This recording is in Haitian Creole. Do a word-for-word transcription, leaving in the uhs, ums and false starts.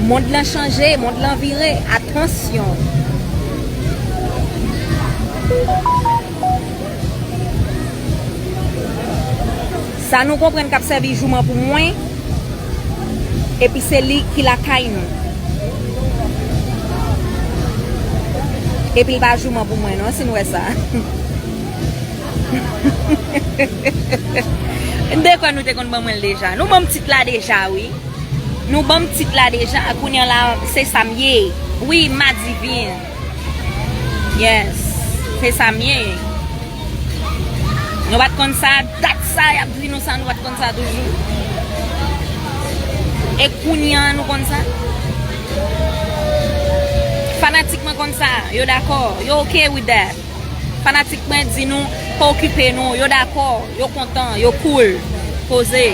Mond lan chanje, mond lan vire. Atansyon. Sa nou konprann k ap sèvi jouman pou mwen, epi se li ki lakay nou. Epi l pa jouman pou mwen non, si n wè sa. M te kwè nou te konn ban mwen l deja. Nou ban m tit la deja, wi. Nou ban m tit la deja. Kounye a la, se sa m ye. Wi, m adivin. Yes. Se sa m ye. Nou pa t konn sa, dat sa y ap di nou sa, nou pa t konn sa toujou. E kounye a nou konn sa. Fanatik mwen konn sa, yo dakò, yo okay with that. Fanatik mwen di nou pa okipe nou, yo dakò, yo kontan, yo cool, poze.